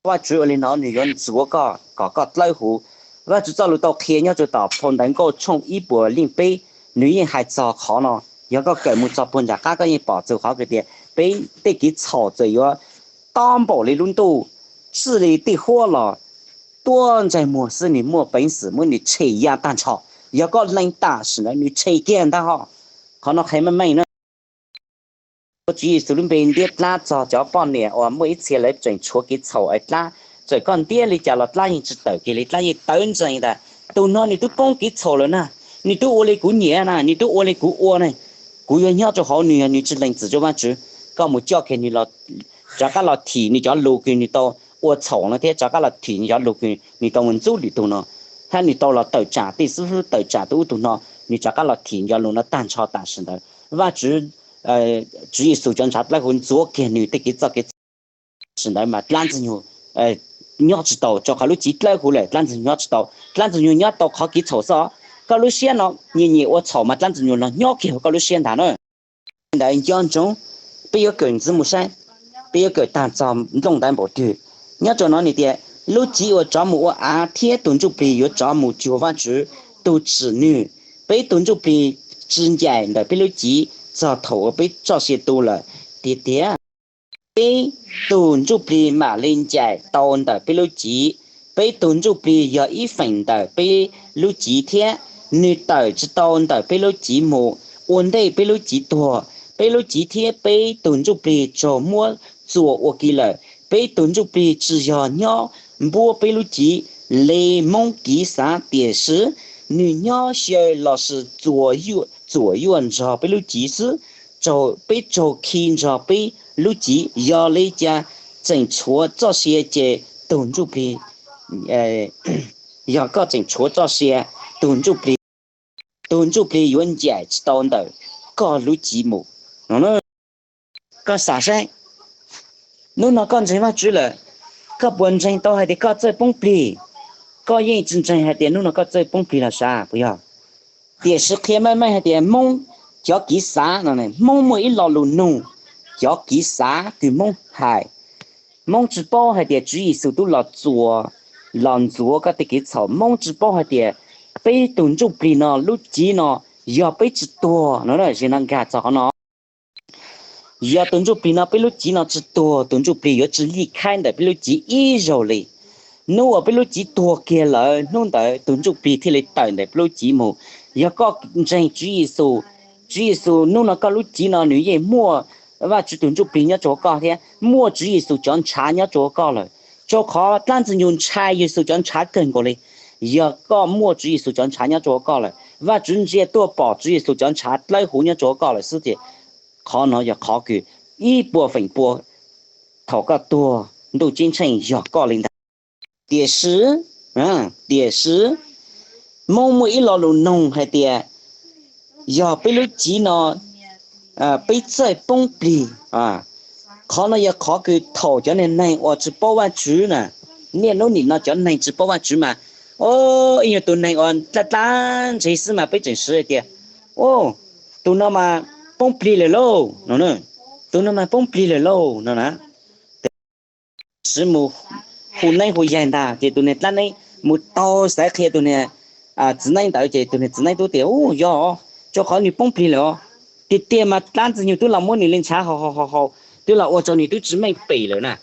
Vajtswv ua li no nws yuav ntxuav koj kom koj dawb huv. Vajtswv txoj lus tau qhia nyob rau tom phau Ntawv Nkauj tshooj ib puas leej peb, nws yeej hais txog qhov no. Yog koj kawm mus txog puag nram qab koj yeej pom txog qhov tias peb tej kev txhaum txawm yuav tob npaum li lub ntuj, txij li tej huab los tuaj ntsais muag xwb nws muaj peev xwm muab nws tshem ya tag nrho. Yog koj lees tam sim ntawd nws tshem kiag ntag ho. Qhov no qhia meej meej na. Ua Tswv Yexus lub npe ntiab dlaab txog cov poj niam uas muaj ib txhia lawv tseem tshuav kev txhaum es dlaab, txawm koj ntiab li cas los dlaab yeej tsis tawm kiag li, dlaab yeej tawv ntsees tas tus no nws twb poob kev txhaum lawm na, nws twb ua li kuv nyiam na, nws twb ua li kuv ua ne, kuv yuav nyob rau hauv nws yog nws tsis lees txim rau Vajtswv, koj mus coj kiag nws rov qab los thim nws cov lus kws nws tau ua txhaum no thiab rov qab los thim nws cov lus kws nws tau mus ntxub lwm tus no, hab nws tau los tawm tsam tej xwb, tawm tsam tus ub tus no, nws rov qab los thim nws cov lus no tag nrho tam sim ntawd. Vajtswv, Tswv Yexus cov ntshav dawb huv ntxuav kiag nws tej kev txoj kev txhaum. Tam sim ntawd mas dlaab Ntxwg nyob tsis tau, rau qhov lub txiv dawb huv lawm dlaab Ntxwg nyob tsis tau, dlaab Ntxwg nyob tau qhov kev txhaum xwb. Koj lub siab no nyiam nyiam ua txhaum mas dlaab Ntxwg los nyob kiag koj lub siab ntag na. Ntawd nco ntsoov, peb yuav kawm ntxiv mus saib, peb yuav kawm tag txog nplooj ntawd npaum twg. Nyob rau no nws tias lub txiv uas rov mus ua av thiab tus ntsuj plig yuav rov mus cuag Vajtswv tus tsim nwg. Peb tus ntsuj plig tsis ncaim ntawm peb lub txiv txog thaum uas peb txoj sia tu lawm tiag tiag. Peb tus ntsuj plig mam li ncaim tau ntawm peb lub txiv. Peb tus ntsuj plig yog ib feem ntawm peb lub txiv thiab, nws tawm tsis tau ntawm peb lub txiv mus. Ua ntej peb lub txiv tuag, peb lub txiv thiab peb tus ntsuj plig raug muab txuas ua ke lawm. Peb tus ntsuj plig tsis yog nyob npuab peb lub txiv li Moob kev xav, tiam sis nws nyob xyaw lossis txuas yuaj nrog peb lub txiv xwb, peb raug khi nrog peb lub txiv. Yog li cas tseem tshuav txoj sia ces tus ntsuj plig, yog koj tseem tshuav txoj sia, tus ntsuj plig, tus ntsuj plig yuav ncaim tsis tau ntawm koj lub txiv mus. Koj xav saib, hnub no koj ntseeg Vajtswv lawm, koj puas ntseeg tau hais tias koj txawj poob plig? Koj yeej tsis ntseeg hais tias hnub no koj txawj poob plig los sav puas yog? Tiam sis qhia meej meej hais tias Hmoob cov kev xav no, Hmoob muaj ib lo lus nug cov kev xav kws Hmoob hais. Hmoob tsis paub hais tias Tswv Yexus twb los txuas, los ntxuav koj tej kev txhaum. Hmoob tsis paub hais tias peb tus ntsuj plig no, lub txiv no, yog peb tsis tuag no, zim no nkag txog qhov no. Yog tus ntsuj plig no, peb lub txiv no tsis tuag, tus ntsuj plig yuav tsis yij khaib ntawm peb lub txiv ib zaug li. Hnub uas peb lub txiv tuag kiag lawm, hnub ntawd tus ntsuj plig thiaj li tawm ntawm peb lub txiv mus. Yog koj ntseeg Tswv Yexus, Tswv Yexus, hnub no koj lub txiv no nws yeej muaj Vajtswv tus ntsuj plig nyob rau koj thiab muaj Tswv Yexus cov ntshav nyob rau koj lawm. Rau qhov dlaab Ntxwg Nyoog ntshai Yexus cov ntshav kawg nkaus li. Yog koj muaj Tswv Yexus cov ntshav nyob rau koj lawm, Vajtswv ntsia tuaj pom Tswv Yexus cov ntshav dawb huv nyob rau koj lawm xwb ces qhov no yog qhov kws ib puas feem pua thaum koj tuag ntuj ceeb tsheej yog koj li ntag. Tiam sis, tiam sis, Hmoob muaj ib lo lus noog hais tias yog peb lub txiv no peb txawj poob plig. Qhov no yog qhov kws thaum cov niag neeg uas tsis paub Vajtswv na, niaj hnub nim no cov neeg tsis paub Vajtswv mas, o, ib nyuag tus neeg uas dlab dlab ntse xwb mas peb tseem siv hais tias, o, tus no mas poob plig lawm lauj, tus no mas poob plig lawm lauj no na. Siv mus hu neeb hu yaig ntag ces tus niag dlab neeb mus taug xaiv qhia tus niag txiv neeb ntawd ces tus niag txiv neeb tub tias, u, yog, rau qhov nws poob plig lawm os. Tiag tiag mas dlaab Ntxwg Nyoog twb los muab nws li ntshav haus haus haus haus, twb los ua rau nws twb tsis meej pem lawm na.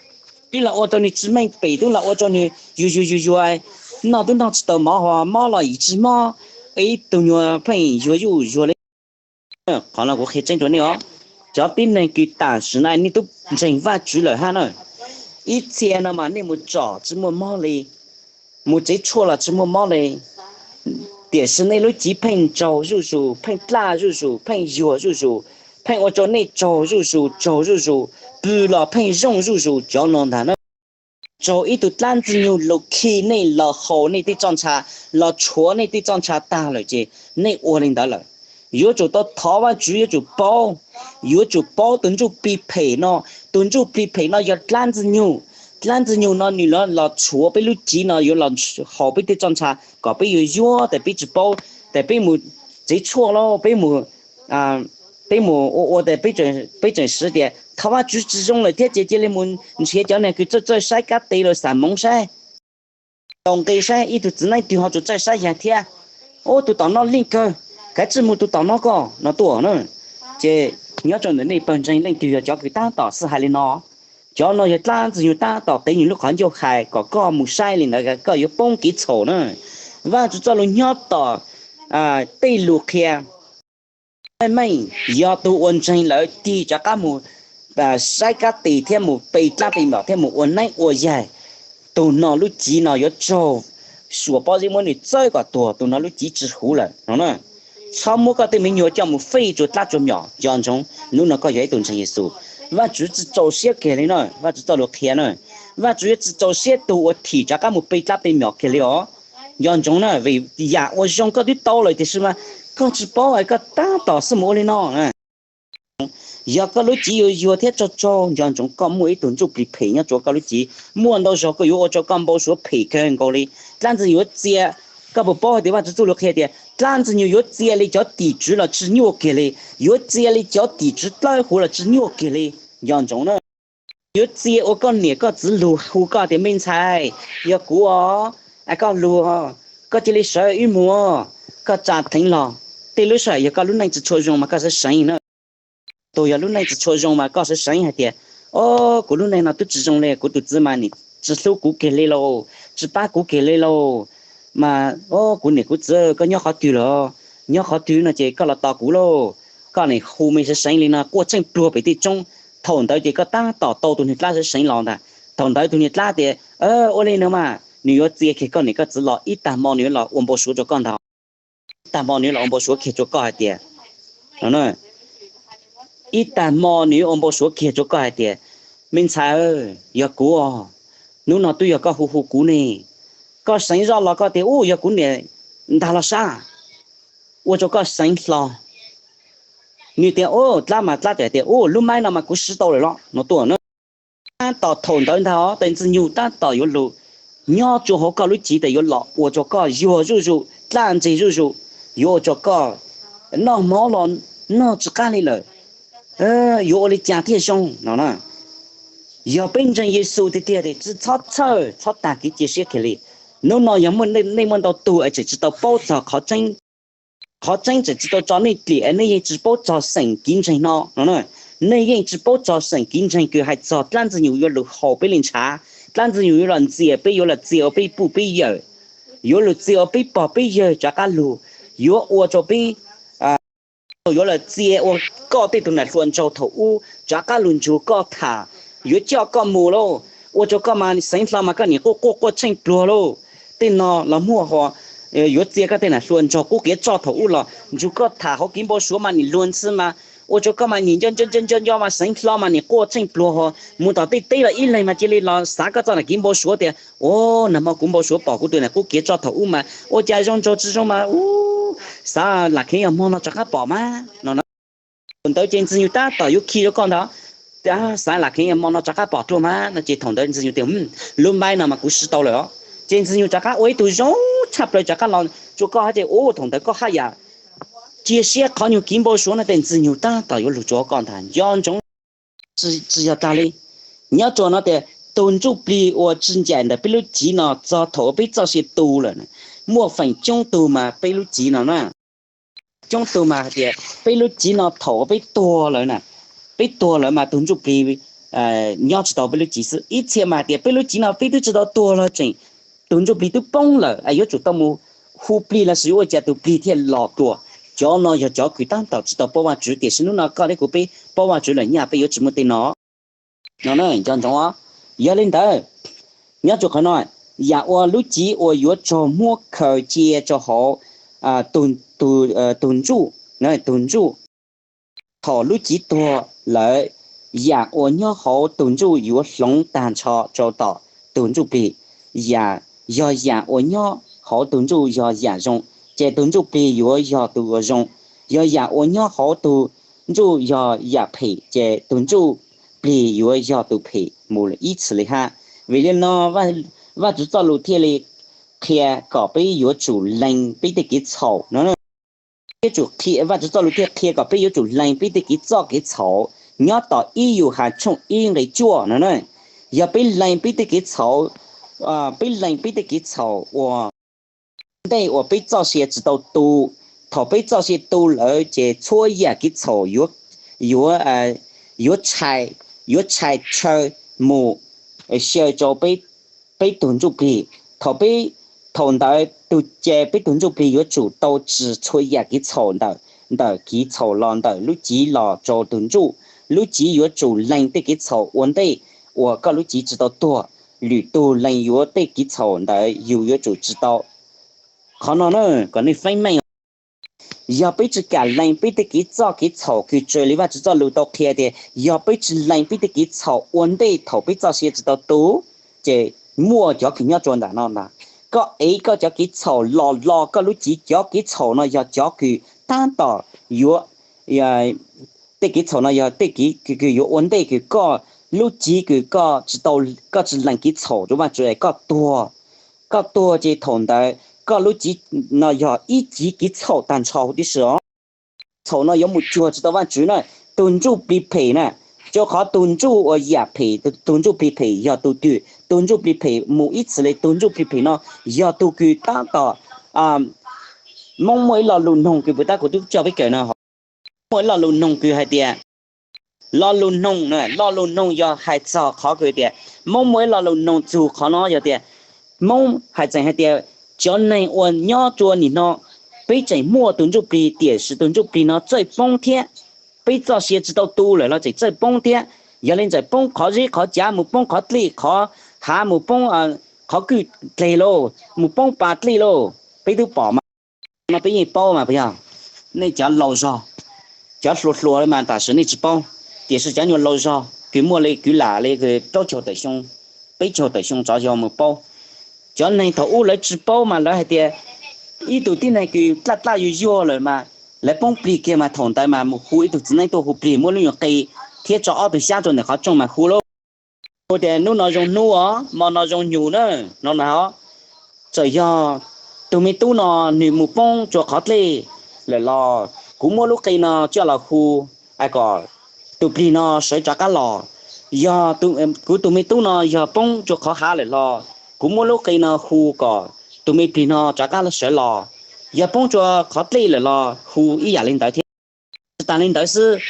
Twb los ua rau nws tsis meej pem, twb los ua rau nws yuag yuag yuag yuag, noj twb noj tsis tau mov, ho mob los yim tsis mob, ib tug nyuag pheej yuag yuj yuag li. Qhov no kuv qhia tseeb rau nej os, cov tib neeg kws tam sim no nej twb ntseeg Vajtswv lawm hab na, ib txhia no mas nej mus tsom tsis muaj mob li, mus tsev tshuaj los tsis muaj mob li, tiam sis nej lub txiv pheej ntsaug zuj zus, pheej dlaj zuj zus, pheej yuag zuj zus, pheej ua rau nej tsaug zuj zus, tsaug zuj zus, pw los pheej zooj zuj zus, cov no ntag na. Tsaug ib tug dlaab Ntxwg Nyoog lug khi nej los haus nej tej txoj ntsha, los tshuav nej tej txoj ntsha tag lawm ces nej ua li ntawd lawm. Yuav tsum tau thov Vajtswv, yuav tsum paub, yuav tsum paub tus ntsuj plig phem no. Tus ntsuj plig phem no yog dlaab Ntxwg Nyoog. Dlaab Ntxwg Nyoog no nws los tshuav peb lub txiv no, yuav los haus peb tej txoj ntsha kom peb yuav yuag tes peb tsis paub, tes peb mus tsev tshuaj los peb mus, peb mus ua ua tes peb tseem siv tias Thov Vajtswv tsis zoo lawm thiab ces cia li mus nrhiav cov neeg kws txawj txawj saib kab tes los xam moov saib, taus nqi saib ib tug txiv neej twg ho tsuas txawj saib yag thiab. Ub, tus tom no leej kawg, kav tsij mus tus tom no ko no tuaj na. Ces nyob rau ntawm nej pawg ntseeg leej twg yog cov kws tab tom xij hais li no, cov no yog dlaab ntxwg nyoog tab tom tev nws lub qhov ncauj hais kom koj mus saib li ntawd koj yuav poob kev txhaum na. Vajtswv txoj lus nyob tom tej lus qhia, meej meej, yog tus uas ntseeg lawm tig rov qab mus saib kab tes thiab mus pe dlaab pe mlom thiab mus ua neeb ua yaig, tus no lub civ no yuav raug suas pob zeb muab nws txawb kom tuag, tus no lub civ tsis huv lawm no. Txhob muab koj tej me nyuam coj mus fij rua dlaab rua mlom, nco ntsoov hnub no koj yog ib tug ntseeg Yexus. Vajtswv tsis txaus siab kiag li na, Vajtswv txoj lus qhia na, Vajtswv yuav tsis txaus siab tug uas thim rov qab mus pe dlaab pe mlom kiag li os. Nco ntsoov na, vim yam ua zoo koj twb tau lawm tiam sis mas koj tsis paub es koj tab tom xij mus ua li no. Yog koj lub civ yuag yuag thiab tsaug tsaug, nco ntsoov koj muaj ib tug ntsuj plig phem nyob rua koj lub civ, muaj ntau zaug koj yuav ua rua koj npau suav phem kawg nkaus li. Dlaab ntxwg nyoog yuav txia, koj puas paub hais tias Vajtswv txoj lus qhia tias dlaab ntxwg nyoog yuav txia li cov tim tswv los tsis nyuaj kiag li, yuav txia li cov tim tswv dlawb huv los tsis nyuaj kiag li. Nco ntsoov na, yuav txia ua koj niam koj txiv lug hu koj tias me ntxhais, yog kuv os, koj lug, koj cia li sawv wb mus, koj tsa dheev los. Tej lub sij hawm yog koj lub neej tsis tshua zoo mas koj sawv seev na. Tus yog lub neej tsis tshua zoo mas koj sawv seev hais tias, o, kuv lub neej no twb tsis zoo li, kuv tus txiv mas nim tsis hlub kuv kiag li lauj, tsis pab kuv kiag li lauj, mas, o, kuv niam kuv txiv koj nyob qhov twg lawm, nyob qhov twg no ces koj los tos kuv lauj. Koj nim hu me sawv seev li no quaj tsheej pluag pem tej roob, thaum ntawd ces koj tab tom tau tus niag dlaab sawv seev los ntag. Thaum ntawd tus niag dlaab tias, ua li no mas nws yuav txia kiag koj niam koj txiv los ib tag hmo nws yuav los ua npau suav rua koj ntag. Ib tag hmo nws yuav los ua npau suav kiag rua koj hais tias, ib tag hmo nws yuav ua npau suav kiag rua koj hais tias, me ntxhais, yog kuv, hnub no twb yog koj hu hu kuv ne, koj seev zoj los koj tias, u, yog kuv niam ntag los sab, ua rua koj seev hlo. Nws tias, u, dlaab mas dlaab tias, u, lub maib no mas kuv siv tau lawm los no tuaj na. Tab tom thaum ntawd ntag os, tes ntxwg nyoog tab tom yuav lug nyob rua hauv koj lub civ tes yuav los ua rua koj yuag zuj zus, dlaab ntseg zuj zus, yuav ua rua koj noj mov los noj tsis qab li lawm, yuav ua li cas thiaj zoo no na. Yog peb ntseeg Yexus tiag tiag tes tsis txhob txhawj, txhob tag kev cia siab kiag li. Hnub no yog muaj, nej muaj ntau tug es tseem tsis tau paub txog qhov tseeb. Qhov tseeb tseem tsis tau tso nej dlim es nej yeej tsis paub txog xeem kiv ntseeg no no. Nej yeej tsis paub txog xeem kiv ntseeg kws hais txog dlaab ntxwg nyoog yuav lug haus peb li ntshav, dlaab ntxwg nyoog yuav los ntxias peb, yuav los txia ua peb puj peb yawm, yuav los txia ua peb pog peb yawg rov qab lug, yuav ua rua peb, yuav los txia ua koj tej tug nam hluas nraug thaum ub rov qab lug nrug koj tham, yuav coj koj mus lauj, ua rua koj mas xeev hlo mas koj nim quaj quaj quaj tsheej pluag lauj. Tej no los muaj ho yuav txia koj tej nam hluas nraug qub kev tsoj thaum ub los nrug koj tham hauv kev npau suav mas nim luag ntxhi mas ua rua koj mas nim nco nco nco nco mas xeev hlo mas nim quaj tsheej pluag ho. Mus tom tej teb los ib leeg mas cia li los xav koj txoj nam kev npau suav tias, o, nag hmo kuv npau suav pom kuv tus nam qub kev tsoj thaum ub mas ua cas zoo nraug tsis zoo mas, u, xav lam kheev yog hmo no rov qab pom mas no. Thaum ntawd ces ntxwg nyoog tab tom yuav khi rua koj ntag. Xav lam kheev yog hmo no rov qab pom dua mas no ces thaum ntawd ntxwg nyoog tias, lub maib no mas kuv siv tau lawm os. Ces ntxwg nyoog rov qab ua ib tug zoo tshaj plaws rov qab los rua koj hab ces, u, thaum ntawd koj haj yam cia siab qhov nyuag kev npau suav no tes ntxwg nyoog tab tom yuav lug rua koj ntag. Nco ntsoov, tsis yog tag li. Nyob rua no tias tus ntsuj plig uas tsis ncaim ntawm peb lub civ no txog thaum uas peb txoj sia tu lawm, muaj feem coob tug mas peb lub civ no na, coob tug mas hais tias peb lub civ no thaum uas peb tuag lawm na, peb tuag lawm mas tus ntsuj plig nyob tsis tau peb lub civ xwb. Ib txhia mas hais tias peb lub civ no peb twb tsis tau tuag los tseem, tus ntsuj plig twb poob lawm es yuav tsum tau mus hu plig lossis yuav ua cas tus plig thiaj los dua. Cov no yog cov kws tab tom tsis tau paub Vajtswv, tiam sis hnub no koj thiab kuv peb paub Vajtswv lawm nyaj peb yuav tsis muaj tej no no. Nco ntsoov os. Yog li ntawd, nyob rua qhov no, yam uas lub civ uas yuav raug muab khaws cia rau hauv tus ntsuj, tus ntsuj, thaum lub civ tuag lawm, yam uas nyob hauv tus ntsuj yuav hloov tag nrho rau tom tus ntsuj plig. Yam, yog yam uas nyob hauv tus ntsuj yog yam zoo, ces tus ntsuj plig yuav yog tus uas zoo. Yog yam uas nyob hauv tus ntsuj yog yam phem, ces tus ntsuj plig yuav yog tus phem mus ib txhis li hab. Vim li no Vajtswv txoj lus thiaj li qhia kom peb yuav tsum lees peb tej kev txhaum no. Peb yuav tsum, Vajtswv txoj lus thiaj qhia kom peb yuav tsum lees peb tej kev txoj kev txhaum. nyob tom ib Yauhas tshooj ib nqe cuaj no na. Yog peb lees peb tej kev txhaum, peb lees peb tej kev txhaum ua ntej uas peb txoj sia tsis tau tu. Thaum peb txoj sia tu lawm ces txhua yam kev txhaum yuav, yuav tshais, yuav tshais tshaw mus xyaw rau peb tug ntsuj plig. Thaum peb, thaum ntawd tus ces peb tug ntsuj plig yuav tsum tau tsis txhua yam kev txhaum ntawm, ntawm kev txhaum los ntawm lub civ los rau tus ntsuj. Lub civ yuav tsum lees tej kev txhaum ua ntej uas koj lub civ tsis tau tuag. Lwm tug lees yuav tej kev txhaum ntawd yus yuav tsum tsis tau. Qhov no na, kom nej feeb meej. Yog peb tsis kam lees peb tej kev txoj kev txhaum kws raws li Vajtswv txoj lus tau qhia tias yog peb tsis lees peb tej kev txhaum ua ntej thaum peb txoj sia tsis tau tu, ces muaj cov kws nyob rau ntawm no na, koj ev koj cov kev txhaum los los koj lub civ. Cov kev txhaum no yog cov kws tab tom yuav, tej kev txhaum no yog tej kev kws yuav ua ntej kws koj lub civ kws koj tsis tau, koj tsis lees kev txhaum rau Vajtswv es koj tuag. Koj tuag ces thaum ntawd koj lub civ no yog ib civ kev txhaum tag nrho huv tib si os. Txhaum no yuav mus cuag tsis tau Vajtswv na. Tus ntsuj plig phem na, rau qhov tus ntsuj uas yam phem, tus ntsuj plig phem yog tus twg? Tus ntsuj plig phem mus ib txhis li, tus ntsuj plig phem no yog tus kws tab tom, Hmoob muaj ib lo lus noog kws puas tab kuv twb coj peb kawm no, muaj ib lo lus noog kws hais tias, lo lus noog, lo lus noog yog hais txog qhov kws tias, Hmoob muaj ib lo lus noog txug qhov no yog tias, Hmoob hais tseem hais tias, cov neeg uas nyob rua nim no, peb tseem muaj tus ntsuj plig tiam sis tus ntsuj plig no txawj poob thiab. Peb txoj sia tsis tau tu lawm los tseem txawj poob thiab. Yog li ntawd poob qhov zeb qhov cav, mus poob qhov dlej qhov hav, mus poob qhov kwj dleg lauj, mus poob pas dlej lauj, peb twb pom mas. No peb yeej paub mas puas yog? Nej cov laus zog, cov hluas hluas li mas tam sim nej tsis paub, tiam sis cov nyuag laus zog kws muaj li kwv lam li plaub caug tawm xyoo, peb caug tawm xyoo tsov zog mus paub. Cov neeg thaum ub lawv tsis paub mas lawv hais tias ib tug tib neeg kws dlaj dlaj yuag yuag lawm mas lawv poob plig kiag mas thaum ntawd mas mus hu ib tug txiv neej tuaj hu plig, muab lub nyuag qe thiab tso ob tug xyab rau ntawm qhov rooj mas hu lauj. Hu tias hnub no zoo hnub os, hmo no zoo nyug na, no na. Txawm yog tus me tub no nws mus poob rua qhov dlej lawm los kuv muab lub qe no coj los hu, es kom tus plig no sawv rov qab los. Yog kuv tus me tub no yog poob rua qhov hav lawm los kuv muab lub qe no hu kom tus me plig no rov qab sawv los. Yog poob rua qhov dlej lawm los hu ib yam li ntawd thiab. Tsis tas li ntawd xwb,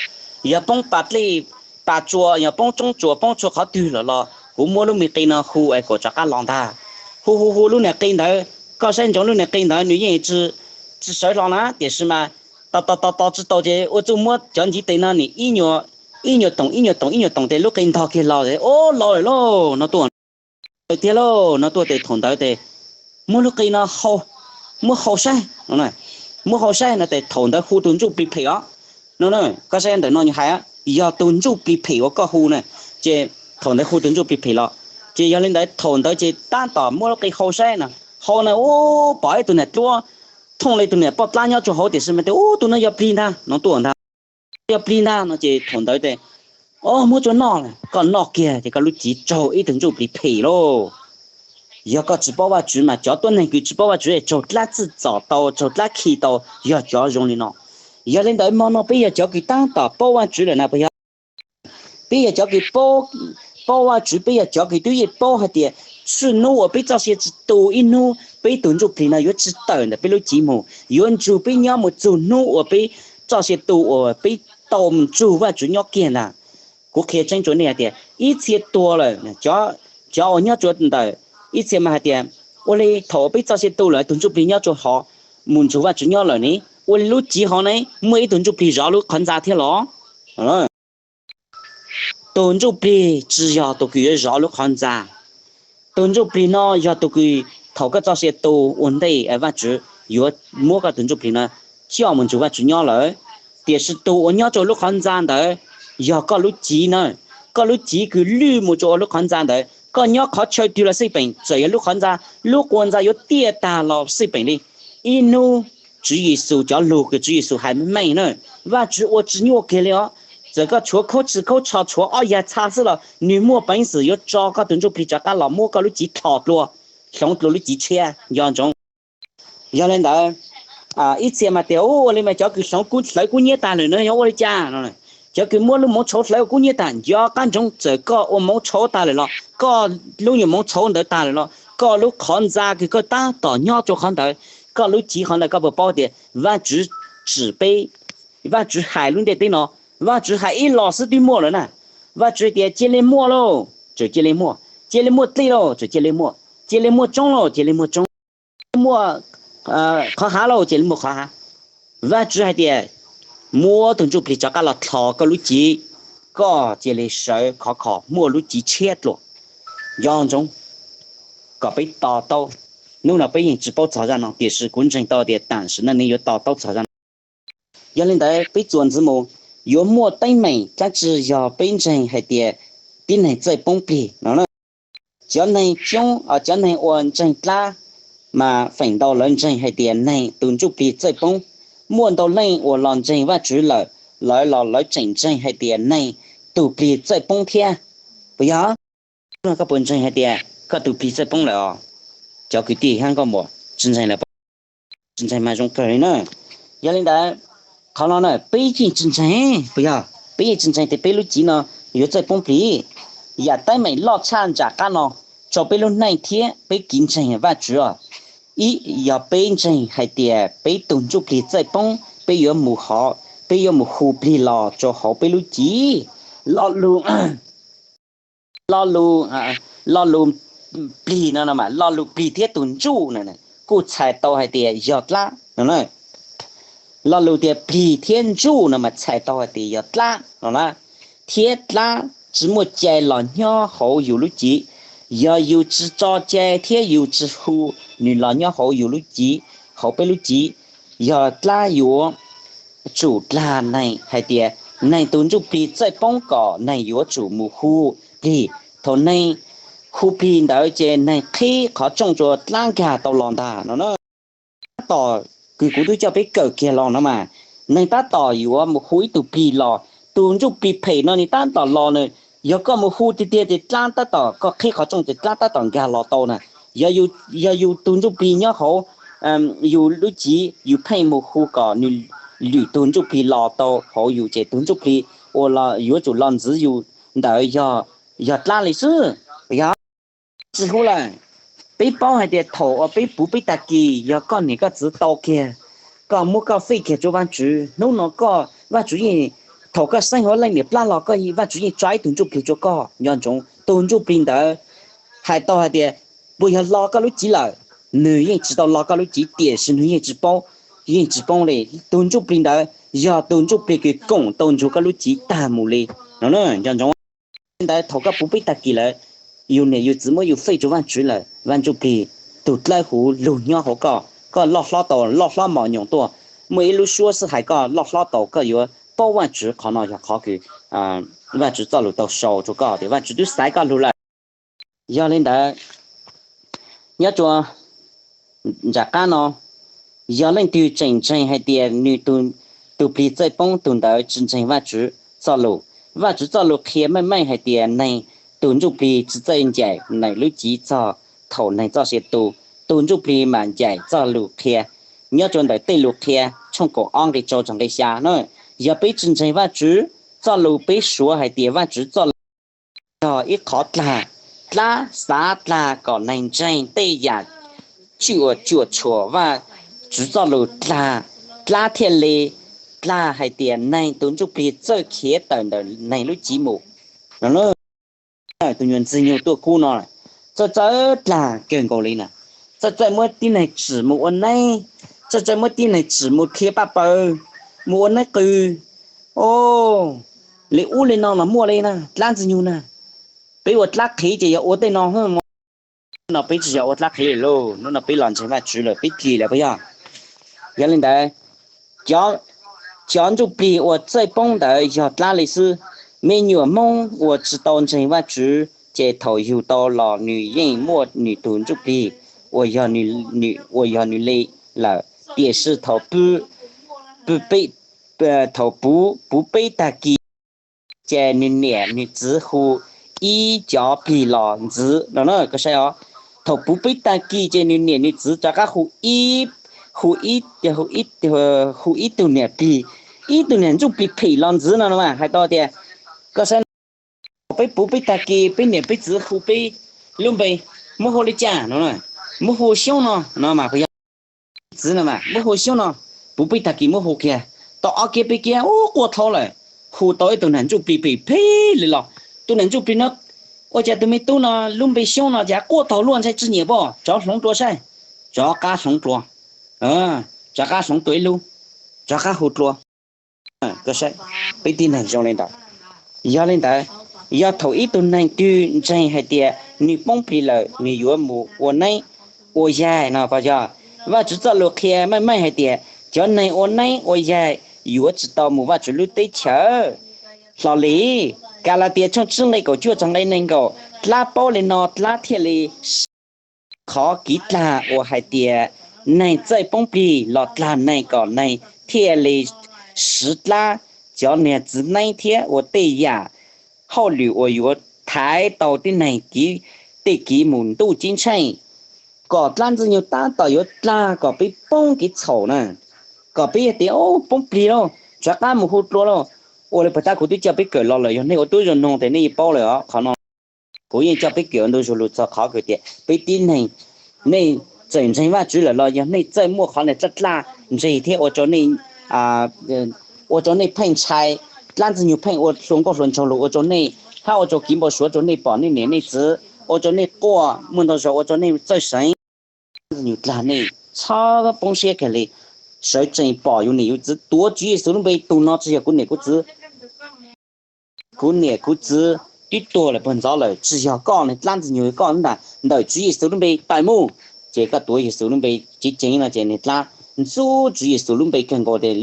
yog poob pas dlej, pas tsua, yog poob roob tsua, poob tsua qhov twg lawm los kuv muab lub me qe no hu es kom rov qab los ntag. Hu hu hu lub niag qe ntawd, koj saib ntsoov lub niag qe ntawd nws yeej tsis sawv hlo na, tiam sis mas tos tos tos tos tsis tau ces ua txuj muab cov ntiv tes no nim ib nyuag toom ib nyuag toom ib nyuag toom tes lub qe ntog kiag los, o, los lawm lauj, no tuaj tiag lauj, no tuaj tes thaum ntawd tes muab lub qe no, muab hau saib, muab hau saib no tes thaum ntawd hu tus ntsuj plig phem os. No, koj saib ntawm no hais, yog tus ntsuj plig phem uas koj hu na, ces thaum ntawd hu tus ntsuj plig phem los, ces yog li ntawd thaum ntawd ces tab tom muab lub qe hau saib no, hau na, u, pom ib tug niam dluab thooj li tus niam poj dlab nyob rua hauv tiam sis mas tias, u, tus no yog plig ntag, no tuaj ntag, yog plig ntag no ces thaum ntawd tes, o, muab tsuas noj, koj noj kiag ces koj lub cev raug ib tug ntsuj plig phem lauj. Yog koj tsis paub Vajtswv mas cov tuab neeg kws tsis paub Vajtswv raug dlaab txim txom tau, raug dlaab khi tau, yog cov zoo li no. Yog li ntawd hmo no peb yog cov kws tab tom paub Vajtswv lawm na puas yog? Peb yog cov kws paub Vajtswv, peb yog cov kws twb yeej paub hais tias txhua hnub uas peb txoj sia tsis tu ib hnub peb tug ntsuj plig no yuav tsis tawm ntawm peb lub cev mus, yuav nrug peb nyob mus txug hnub uas peb txoj sia tu uas peb tau mus nrug Vajtswv nyob kiag ntag. Kuv qhia tseeb rua nej hais tias ib txhia tuag lawm, cov uas nyob rua ntawm, ib txhia mas hais tias ua li thaum peb txoj sia tu lawm tus ntsuj plig nyob rua hov mus nrug Vajtswv nyob lawm ne, ua li lub cev hov ne muaj ib tug ntsuj plig zov lub qhov ntxa thiab los? Tus ntsuj plig tsis yog tus kws yuav zov lub qhov ntxa. Tus ntsuj plig no yog tus kws thaum koj txoj sia tu ua ntej Vajtswv yuav muab koj tus ntsuj plig no coj mus nrug Vajtswv nyob lawm. Tiam sis tus uas nyob rua lub qhov ntxa ntawd yog koj lub cev na. Koj lub cev kws lwj mus rua lub qhov ntxa ntawd, koj nyob qhov chaw twg los xij peem, txawm yog lub qhov ntxa, lub qhov ntxa yuav tiaj tag los xij peem li, ib hnub Tswv Yexus cov lug kws Tswv Yexus hais meej meej na, Vajtswv ua tsis nyuaj kiag li os. Txawm koj tshuav khaub tshis khaub tsho tshuav ob yag txha xwb los nwg muaj peev xwm yuav tso koj tus ntsuj plig rov qab los muab koj lub cev tho dlua, hloov dlua lub cev tshiab nco ntsoov. Yog li ntawd, ib txhia mas tias ua li mas cov kws hloov hlawv kub hnyiab tag lawm no yog ua li cas no? Cov kws muab lub moov tshauv hlawv ua kub nyiab tag, nco qab ntsoov, txawm koj ua moov tshauv tag lawm los, koj lub nyuam moov tshauv ntawd tag lawm los, koj lub qhov ntxa kws koj tab tom nyob rua qhov ntawd, koj lub civ qhov ntawd, koj puas paub tias Vajtswv tsim peb, Vajtswv hais lub ntiaj teb no, Vajtswv hais ib los xwb twb muaj lawm na. Vajtswv tias cia li muaj lauj, txawm cia li muaj, cia li muaj dlej lauj, txawm cia li muaj, cia li muaj roob lauj, cia li muaj roob, muaj qhov hav lauj, cia li muaj qhov hav. Vajtswv hais tias muab tug ntsuj plig rov qab los tho koj lub civ, koj cia li sawv khov kho muaj lub civ tshiab dlua. Nco ntsoov kom peb to taub. Hnub no peb yeej tsis paub txog zaj no, tiam sis kuv ntseeg tau tias tam sim no nej yuav to taub txog zaj no. Yog li ntawd peb txuas ntxiv mus, yuav muaj teeb meem dlaab tsi yog peb ntseeg hais tias tib neeg txawj poob plig no? Cov neeg coob, cov neeg uas ntseeg dlaab mas feem ntau lawv ntseeg hais tias neeg tus ntsuj plig txawj poob. Muaj ntau leej uas los ntseeg Vajtswv lawm, lawv los lawv tseem ntseeg hais tias neeg tus plig txawj poob thiab, puas yog? Koj puas ntseeg hais tias koj tus plig txawj poob lawm os? Cov kwv tij hab nkauj muam, tsis ntseeg lawm, tsis ntseeg mas zoo kawg li na. Yog li ntawd, qhov no na peb yeej tsis ntseeg, puas yog? Peb yeej tsis ntseeg tias peb lub civ no yuav txawj poob plig. Yam teeb meem loj tshaj nram qab no rau peb lub neej thiab peb kev ntseeg Vajtswv os. Ib, yog peb ntseeg hais tias peb tus ntsuj plig txawj poob, peb yuav mus hov, peb yuav mus hu plig los rau hauv peb lub civ. Lo lus, lo lus, lo lus plig no, lo lus plig thiab tus ntsuj no kuj txhais tau hais tias yog dlaab no. Lo lus tias plig thiab ntsuj no mas txhais tau hais tias yog dlaab no na. Thiab dlaab tsis muaj cai los nyob hauv yus lub civ. Yog yus tsis tso cai thiab yus tsis hu nws los nyob hauv yus lub civ, hauv peb lub civ, yog dlaab yuav tsum dag neeg hais tias neeg tus ntsuj plig txawj poob kom neeg yuav tsum mus hu plig. Thaum neeg hu plig ntawd ces neeg qhib qhov rooj rua dlaab nkag tau los ntag no na. Tab tom, kws kuv twb coj peb kawm kiag los no mas, neeg tab tom yuav mus hu ib tug plig los, tus ntsuj plig phem no nws tab tom los na. Yog koj mus hu tiag tiag ces dlaab tab tom, koj qhib qhov rooj ces dlaab tab tom nkag los tau na. Yog yus tus ntsuj plig nyob hauv yus lub civ, yus pheej mus hu kom nws lwm tug ntsuj plig los tau hauv yus ces tus ntsuj plig uas yuav tsum los ntxiv yus ntawd yog dlaab li xwb. Yog tsis hu lawm. Peb paub hais tias thaum uas peb puv peb tag kis, yog koj niam koj txiv tau kiag, koj muab koj fij kiag rua Vajtswv, hnub no koj, Vajtswv yeej, thaum koj xeeb hauv leej niam plab los, koj, Vajtswv yeej tso ib tug ntsuj plig rua koj. Nco ntsoov, tus ntsuj plig ntawd hais tau hais tias puas yog lo koj lub civ lawm? Nws yeej tsis tau lo koj lub civ, tiam sis nws yeej tsis poob, yeej tsis poob li. Tus ntsuj plig ntawd yog tus ntsuj plig kws koom tau nrug koj lub civ tag mus li no. Nco ntsoov, ntawd thaum koj puv peb tag kis lawm, yus niam yus txiv muab yus fij rua Vajtswv lawm, Vaj Ntsuj Plig, tus dlawb huv lug nyob hauv koj, koj loj hlob tau, loj hlob mos nyoos tuaj. Muaj ib lub suab xwb hais koj loj hlob tau, koj yuav paub Vajtswv. Qhov no yog qhov kws Vajtswv txoj lus tau sau rua koj tias Vajtswv twb xaiv koj lug lawm. Yog li ntawd, nyob rua nram qab no, yog leej twg tseem ntseeg hais tias nws tus plig txawj poob, tus ntawd tsis ntseeg Vajtswv txoj lus. Vajtswv txoj lus qhia meej meej hais tias neeg tus ntsuj plig tsis txawj ncaim neeg lub civ txog thaum neeg txoj sia tu. Tus ntsuj plig mam ncaim txoj lus qhia. Nyob rua ntawm tej lus qhia tshooj kaum ob nqe rau txog nqe xya na, yog peb tsis ntseeg Vajtswv txoj lus, peb suav hais tias Vajtswv txoj lus yog ib qhov dlag, dlab xav dlag kom neeg ntseeg tej yam cuam cuam tshuam Vajtswv txoj lus dlag, dlab thiaj li dlag hais tias neeg tus ntsuj plig txawj khiav tawm ntawm neeg lub civ mus. Tus nyuag Ntxwg Nyug tuaj kub no txawj txawj dlag kawg nkaus li na, txawj txawj muab tib neeg tsim mus ua neeb, txawj txawj muab tib neeg tsim mus dhia paj paws, mus ua neeb qws. O, li ub li no los muaj li na, dlab Ntxwg Nyug na. Peb ua dlab qhiv ces yog ua tej no. Hnub no peb tsis yog ua dlab qhiv lawm lauj, hnub no peb los ntseeg Vajtswv lawm, peb dlim lawm puas yog? Yog li ntawd, cov ntsuj plig uas txawj poob ntawd yog dlab li xwb. Me nyuam Hmoob uas tsis tau ntseeg Vajtswv ces thaum yug tau los nws yeej muaj nws tus ntsuj plig uas yog nws li lawm, tiam sis thaum puv peb tag kis ces nws niam nws txiv hu ib cov plig los ntxiv no na, koj saib os. Thaum puv peb tag kis ces nws niam nws txiv rov qab hu ib, hu ib, hu ib tug niam plig ib tug niag ntsuj plig phem los ntxiv no no mas hais tau tias, koj saib, peb puv peb tag kis peb niam peb txiv hu peb lub npe, muab hu li cas no, muab hu Xyoob no no mas yog txiv no mas muab hu Xyoob no, puv peb tag kis muab hu kiag, tau ob kiab peb kiab ub quaj dhau lawm, hu tau ib tug niag ntsuj plig phem phem li los, tus niag ntsuj plig no, ua cas tus me tub no lub npe Xyoob no cas quaj taug luaj ntshai tsis nyiam pob, rov hloov dlua saib, rov qab hloov dlua, rov qab hloov dlua ib lub, rov qab hu dlua. Peb tib neeg zoo li ntawd. Yog li ntawd, yog thaum ib tug neeg twg ntseeg hais tias nws poob plig lawm nws yuav mus ua neeb ua yaig no, yog Vajtswv txoj lus qhia meej meej hais tias cov neeg ua neeb ua yaig yuav tsis tau mus Vajtswv lub teb chaws. Hlo li, Kalatias tshooj tsib nqe kaum cuaj txog nqe nees nkaum, dlab paub li no dlab thiaj li qhov kiv dlag uas hais tias neeg txawj poob plig los dlag neeg kom neeg thiaj li siv dlab cov niag txiv neeb thiab ua tej yam hauj lwm uas yuav thaiv tau tib neeg tej kiv mus ntuj ceeb tsheej, kom dlab ntxwg nyoog tab tom yuav dlag kom peb poob kev txhaum na, kom peb yog tias poob plig lauj, rov qab mus hu dlua lauj. Ua li puag ta kuv twb coj peb kawm los lawm, yog nej ua tub zoo noog ces nej yeej paub lawm os qhov no. Kuv yeej coj peb kawm ua ntu zus lus txog qhov kawg tias peb tib neeg, nej txawm ntseeg Vajtswv lawm los yog nej txawj muaj qhov niag dlab dlab ntseeg thiab ua rau nej, ua rau nej pheej ntshai, dlab ntxwg nyoog pheej ua hluas nkauj hluas nraug lus ua rau nej, hab ua rau kiv npau suav rau nej pom nej niam nej txiv, ua rau nej quaj, muaj ntau zaus ua rau nej txawj seev, dlab ntxwg nyoog dlag nej txhob poob siab kiag li. Sawv tsees pom yus niam yus txiv, tuav Tswv Yexus lub npe, tus no tsis yog kuv niam kuv txiv. Kuv niam kuv txiv twb tuag lawm puag ntxov lawm, tsis yog koj, niag dlab ntxwg nyoog, koj ntag, ntawm Tswv Yexus lub npe tawm mus. Ces koj tuav Yexus lub npe ceev ceev no ces niag dlab ntxub Tswv Yexus lub npe kawg nkaus ces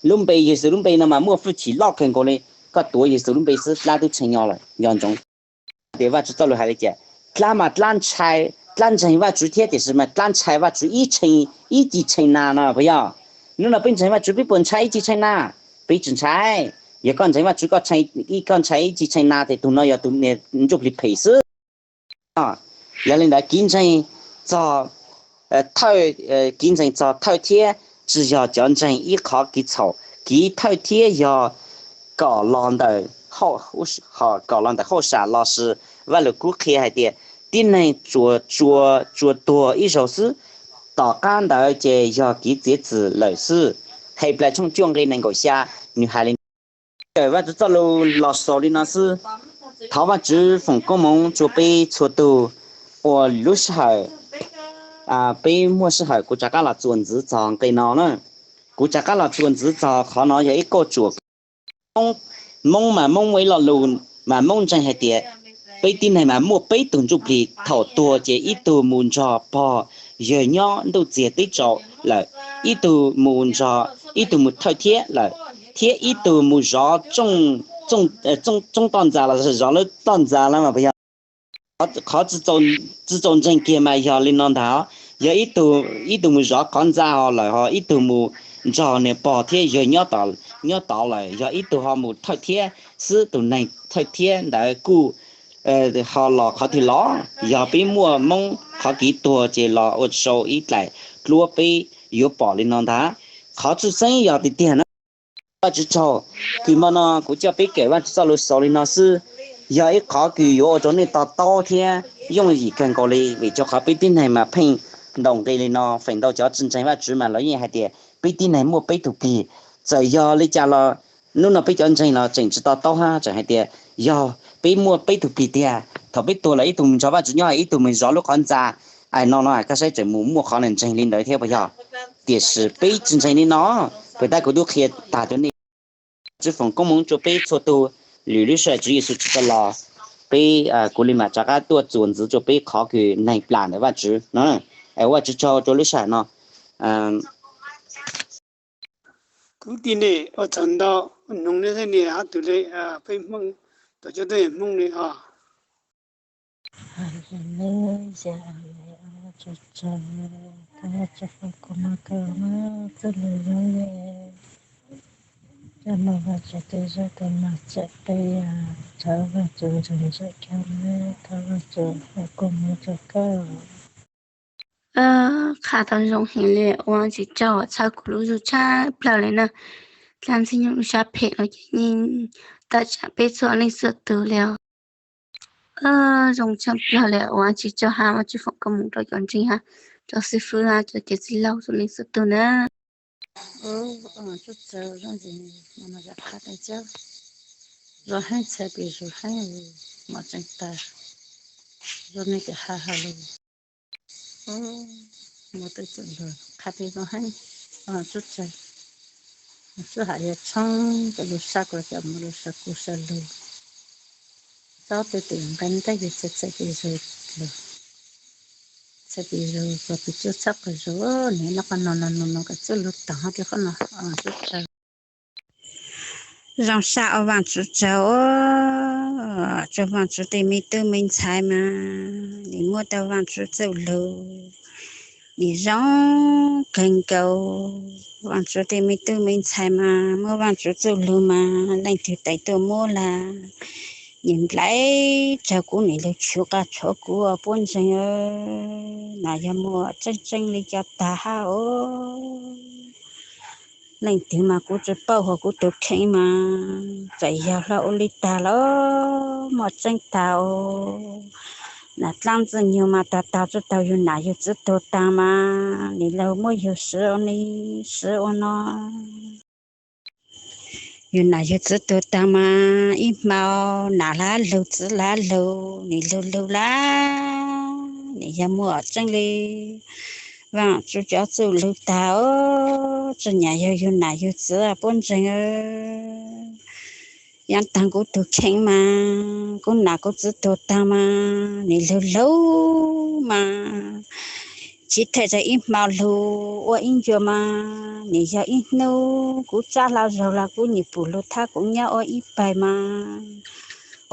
lub npe Yexus lub npe no mas muaj hwj chim loj kawg nkaus li. Koj tuav Yexus lub npe xwb dlab twb tshee nyo lawm, nco ntsoov. Tias Vajtswv txoj lus hais li cas, dlab mas dlab ntshai, dlab ntseeg Vajtswv thiab tiam sis mas dlab ntshai Vajtswv ib tshee, ib ci tshee na no puas yog? Hnub no peb ntseeg Vajtswv peb puas ntshai ib ci tshee na? Peb tsis ntshai. Yog koj ntseeg Vajtswv koj ntshai ib ci tshee na ces tus no yog tus niag ntsuj plig phem xwb. Yog li ntawd kiv ntseeg txog thawj, kiv ntseeg txog thawj thiab tsis yog cov ntseeg ib qhov kiv txhaum. Kiv thawj thiab yog kom los ntawm, kom los ntawm hauj sam lossis Vajluskub qhia hais tias tib neeg tsuas, tsuas tuag ib zaug xwb, tom qab ntawd ces yog kiv txiav txim lawm xwb. Henplais tshooj cuaj nqe nees nkaum xya, nws hais li ntawd. Kawm Vajtswv txoj lus los xaus li no xwb. Thov Vajtswv foom koob hmoov rua peb txhua tug uas lub sij hawm peb muaj sij hawm kuv rov qab los txuas ntxiv txog nqe no na. Kuv rov qab los txuas ntxiv txog qhov no yog ib kauj tsuam. Moob mas Moob muaj ib lo lus mas Moob ntseeg hais tias peb tib neeg mas muaj peb tug ntsuj plig, thaum tuag ces ib tug mus nrog pog yawg nyob ntuj txiag teb tsaus lawm, ib tug mus nrog, ib tug mus thawj thiab lawm, thiab ib tug mus zov tsoob toj ntxas los zov lub toj ntxas lawm mas puas yog? Qhov tsis txaus ntseeg kiag mas yog li no ntag, yog ib tug mus zov qhov ntxa ho lawm ho ib tug mus nrog niag pog thiab yawg nyob tod lawm, yog ib tug ho mus thawj thiab xwb, tus neeg thawj thiab ntawd kuj ho los qhov twg los? Yog peb muaj Moob qhov kev tuag ces los ua sau ib dlaim duab peb yuav pom li no ntag. Qhov tshwj xeeb yog tiag tiag na. Vajtswv tsaug, kws hmo no kuv coj peb kawm Vajtswv txoj lus xaus li no xwb. Yog ib qhov kws yuav ua rau nej to taub thiab yooj yim kawg nkaus li, vim rau qhov peb tib neeg mas pheej ntaus nqi li no, feem ntau cov tsis ntseeg Vajtswv mas lawv yeej hais tias peb tib neeg muaj peb tug plig. Txawm yog li cas los hnub no peb cov ntseeg los tseem tsis to taub hab, tseem hais tias yog peb muaj peb tug plig tiag, thaum peb tuag lawm ib tug mus nrog Vajtswv nyob, ib tug mus zov lub qhov ntxa, no no koj saib tseem mus muaj qhov ntseeg li ntawd thiab puas yog? Tiam sis peb tsis ntseeg li no, puas tab kuv twb qhia tag rau nej. Vajtswv foom koob hmoov rua peb txhua tug, lwm lub sij hawm Tswv Yexus tsis tau los, peb, kuv li mam rov qab tuaj txuas ntxiv rua peb qhov kws neeg plam ntawm Vajtswv no. Es Vajtswv tsaug rua lub sij hawm no. Kuv tij ne, ua tsaug ntau, noog ne thiab ne, ob tug le, peb Hmoob, tau cov teb Hmoob ne os. Tsaug tsaug, thov Vajtswv foom koob hmoov rau na, txoj lus zoo ne, coj mog Vajtswv tus zaj tus mog txawm peb, thov Vajtswv ntseeg ntseeg koj na, thov Vajtswv foom koob hmoov rau koj. Qha tau zoo heev li, ua tsaug txhawb kuv lub zug tshaj plaws li na. Dlaab ntxwg nyoog lub sab phem no ces yeej tawm tsam peb txhua leej txhua tug li os. Zoo tshaj plawg li uas tsis tso ha ua tsis foom koob moov rau cov ntseeg hab rau xib fwb hab cov txiv txiv laug txhua leej txhua tug na. Ub, tsuj tsaws zoo ntxiv, no mas zam qab tau cab, zoo heev txhais pes zuj heev, mos tseeb tag, zoo nej cov ha hauv lug. Ub, muaj tej txawm lug qha pes zoo heev, tsuj tsaws, tsuj has yog tshoob cov lug sab kuas cov mus lug sab kuv sab lug, txob tej tes nqe ntev yog txhais txhais pes zuj lug, txhais pes zuj kuas pes tsuj txhab qas zuj, nws noj qab no no no no kuas txuj lug taag hab rua qhov no, tsuj tsaws. Zoo sab ua Vaajtswv tsaug, tsuj Vaajtswv tej me tub me ntxhais mas nws muab tau Vaajtswv txuj lug, nws zoo kawg nkaus. Vaajtswv tej me tub me ntxhais mas muab Vaajtswv txuj lug mas leej twg tais tuaj muab lawm, nws nplai tsaug kuv, nws lug tshuv qas tshuav kuv puab ntseeg. Nas yog muaj tseeb tseeb li cov tag hab os. Leej twg mas kuv tsi paub, hos kuv tus kheej mas txawm yog hlo ua li tag los muaj tseeb tag os. Nas dlaab ntxwg nyoog mas tag tag tsi tau yug nam yug txiv tuag taag mas nws lug muab yug siv ua ni siv ua no. Yug nam yug txiv tuag taag mas ib hmo nam lug lug txiv lug lug, nws lug lug lawm, nws yog muaj tseeb li Vaajtswv cov txuj lug tag os. Tsi nyam yog yug nam yug txiv puab ntseeg. Yav taag kuv tug kheej mas kuv nam kuv txiv tuag taag mas nws lug lug mas tsi thaij tau ib hmo lug ua ib ncua mas nws yog ib hnub kuv tsab hlau zaug los kuv nim pum lug thab kuv nyob ua ib pawg mas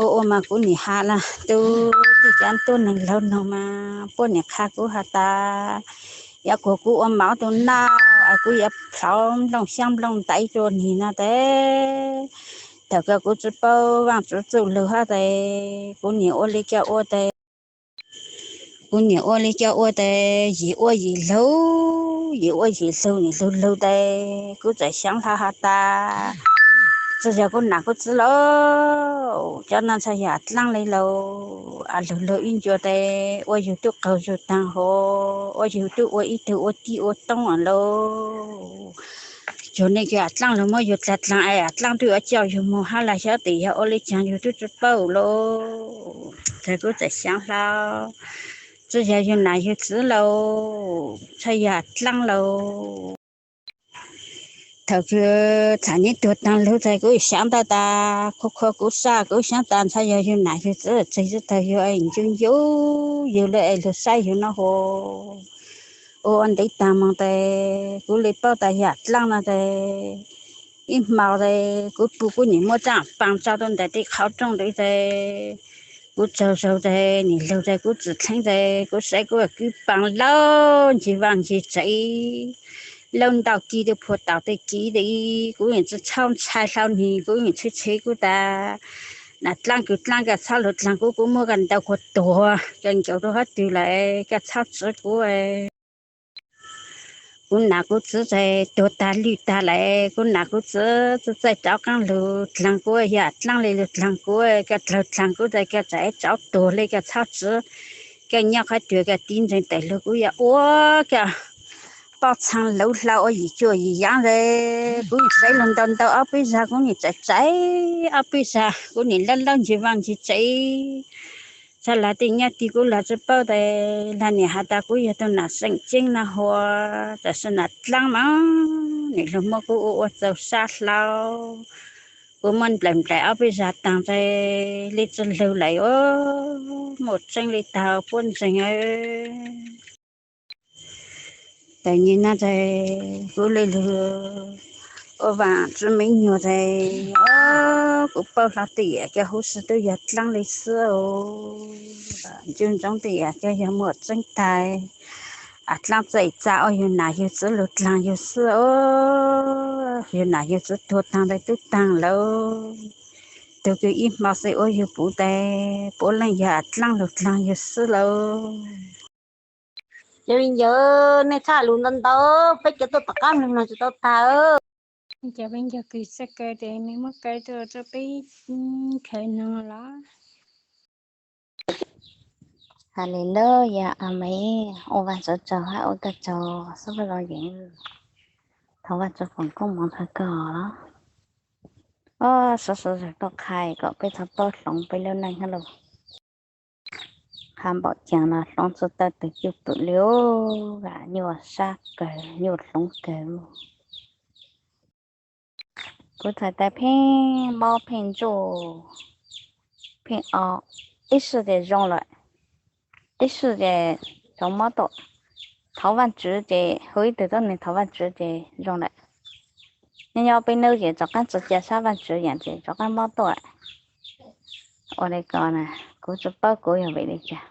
ua ua mas kuv nim has los tub tij cov tuab neeg laug noog mas puab nim qha kuv has tas, yog kuas kuv ua maum tus noj es kuv yuav plhov nplooj xyaab nplooj ntaiv rua nwg no tes. Thaum kawg kuv tsi paub Vaajtswv txuj lug hab tes, kuv nim ua li coj ua tes, kuv nim ua li coj ua tes yim ua yim lug, yim ua yim lug, nws lug lug tes kuv txawm xyaav hlo has tas, tsi yog kuv nam kuv txiv lauj, cov no ntshai yog dlaab li lauj. As lug lug ib ncua tes ua yug tub qaug zug taag hov, ua yug tub ua ib tug ua tij ua toob lauj. Cuag nej cov dlaab lug muab yug dlaag dlaag es dlaab tub yuav coj yug moog hab los xyov tes yog ua li caag yug tub tsi paub lauj. Tes kuv txawm xyaav hlo, tsi yog yug nam yug txiv lauj, ntshai yog dlaab lauj. Thaum kws txham nyab tuag taag lug tes kuv xyaav tas tas, khua khua kuv sab kuv xyaav tas ntshai yog yug nam yug txiv tseg tsi tau yug ncu ncu yug lug es lug saib yug no hov, ua ntev taag moog tes kuv li paub tas yog dlaab no tes ib hmo tes kuv pug kuv nim muab tsaaj paas tso rua ntawm tej qhov rooj ntawd tes kuv tsaug zug tes nim lug tes kuv tsi dleeb tes kuv saib kuv kwv paas laub ncig vaaj ncig tsev, laub ntaub kib tug phua taus tej kib tes kuv yeej tsi txhob ntshai hlo nwg, kuv yeej tshwj tshwj kuv tas, nam dlaab kws dlaab koj txhob lug dlaag kuv, kuv muab koj ntaub kuag tuag koj ncaus rua qhov twg lawm koj txhob tsiv kuv. Kuv nam kuv txiv tes tuag tag lwj tag lawm, kuv nam kuv txiv txawj txawj rov qaab lug dlaag kuv, yog dlaab li lug dlaag kuv, koj dlaag dlaag kuv tes koj txawm tsov tuag li koj txhob tsiv, koj nyob qhov twg koj tib ntseeg tawm lug kuv yuav ua koj pob txhaa lauv hlau ua yim cuaj yim yaav tes kuv yeej saib lug ntau ntau ob peb zag, kuv nim txawm txawm ob peb zag, kuv nim laub laub ncig vaaj ncig tsev, txhaj lug tej nyob tig kuv lug tsi paub tes lug nim has tas kuv yog tug nam xeem ceeb no hov, tam sis nam dlaab mas nim lug muab kuv ua ua txaus sab hlau, kuv muab nplawm nplawm ob peb zag taag tes li tsi lug lawm os, muaj tseeb li taag puab ntseeg. Tam nyem no tes kuv li lug ua vaaj tsi me nyuam tes, kuv paub hlo tej yam cov huv si twb yog dlaab li xwb os, ncu ntsoov tej yam cov yog muaj tseeb taag, dlaab txawj txav ua yug nam yug txiv lug dlaag yug xwb os, yug nam yug txiv tuag taag tes twb taag lawm, tug kws ib hmo xwb ua yug puv tes puav leej yog dlaab lug dlaag yug xwb lauj. Cov viv ncaus, nej txhaj lug ntau ntau, peb cov tuaj tom qab mloog no tsis tau tag. Cov peb ncog kws txoj kaw ces nws muab kaw tuaj rau peb khaws no los. Haleluya, amees. Ua Vajtswv tsaug hab ua koj tsaug xwb Vaj Loos Yeem. Thov Vajtswv foom koob moov rau koj los. Ob, sawv sawv tsees tuaj qha kom peb txhob paub hloov peb lub neej hab lauj. Qha npaum cas no hloov tsis tau tus cwj pwm li, nyuaj sab kawg, nyuaj hloov kawg. Kuv txhais tes pheej mob pheej ntsuj, pheej o, ib sij ces zoo lawm, ib sij ces tov mob tuaj. Thov Vajtswv ces hu ib tug tuab neeg thov Vajtswv ces zoo lawm. Nyob nyob peb hnub ces rov qab tsis cia sab Vajtswv yam ces rov qab mob tuaj. Ua li ko na, kuv tsis paub kuv yog vim li cas.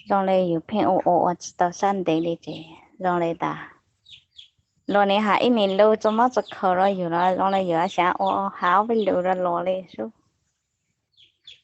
Zoo li yus pheej ua ua ua tsis tau sab ntev li ces zoo li tas luag nim has ib me lus tsis mob tsis khaus rau yus los zoo li yus xav ua has ob peb lus rau luag li xwb.